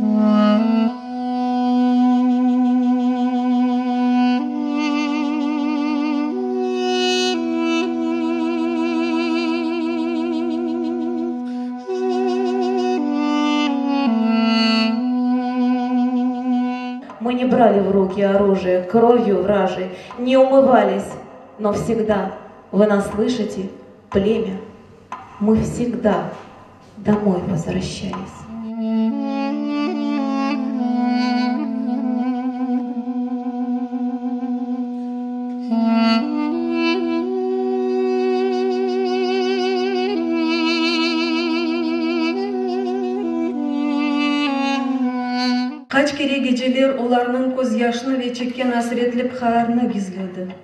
Мы не брали в руки оружие, кровью вражьей не умывались, но всегда, вы нас слышите, племя, мы всегда домой возвращались. Qaç kere geceler olarnıñ közyaşını ve çekken asretlik qaarını gizledi.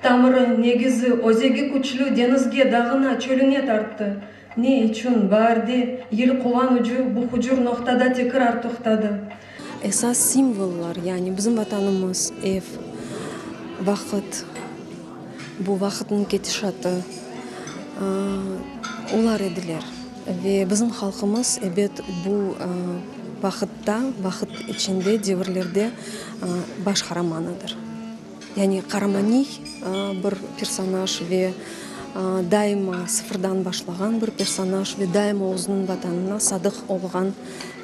Tamırı, negizi, özegi küçlü deñizge, dağına, çölüne tarttı. Ne içün, baarde, yelquvan ucu bu hucur noqtada tekrar toqtadı? Esas simvollar, yani bizim Vatanımız, ev, vaqıt, bu vaqıtnıñ ketişatı, olar ediler. Ve bizim halqımız, ebet, bu vaqıtta, vaqıt içinde, devirlerde baş qaramanıdır. Yani qaramaniy bir personaj ve daima sıfırdan başlağan bir personaj ve daima özüniñ Vatanına sadıq olğan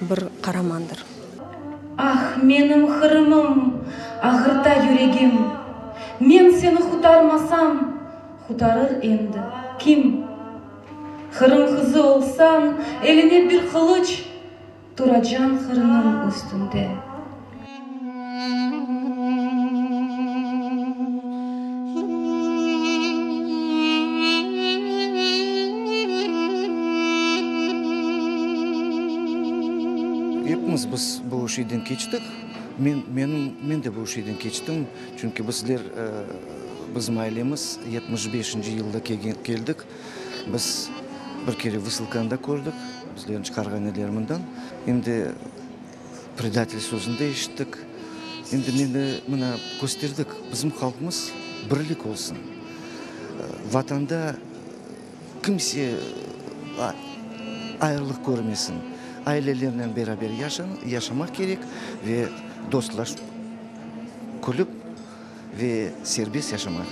bir qaramandır. Ah, menim Qırımım, ağırta yüregim, Men seni qutarmasam, qutarır endi kim? Qırım qızı olsañ, eline bir qılıç, Turacañ qırnıñ üstünde. Epimiz biz bu şeyden keçtik. Men, menim, men de bu şeyden keçtim, çünki bizler, bizim ailemiz 75-nci yılda keldik. Biz bir kere vısılkanı da kördik, bizlerni çıqarğan ediler mından. Em de predatel sözüni de eşittik. Endi meni mına kösterdik, bizim halqımız birlik olsun. Vatanda kimse ayrılıq körmesin. Ailelernen beraber yaşamaq kerek ve dostlaşıp, külip ve serbest yaşamaq.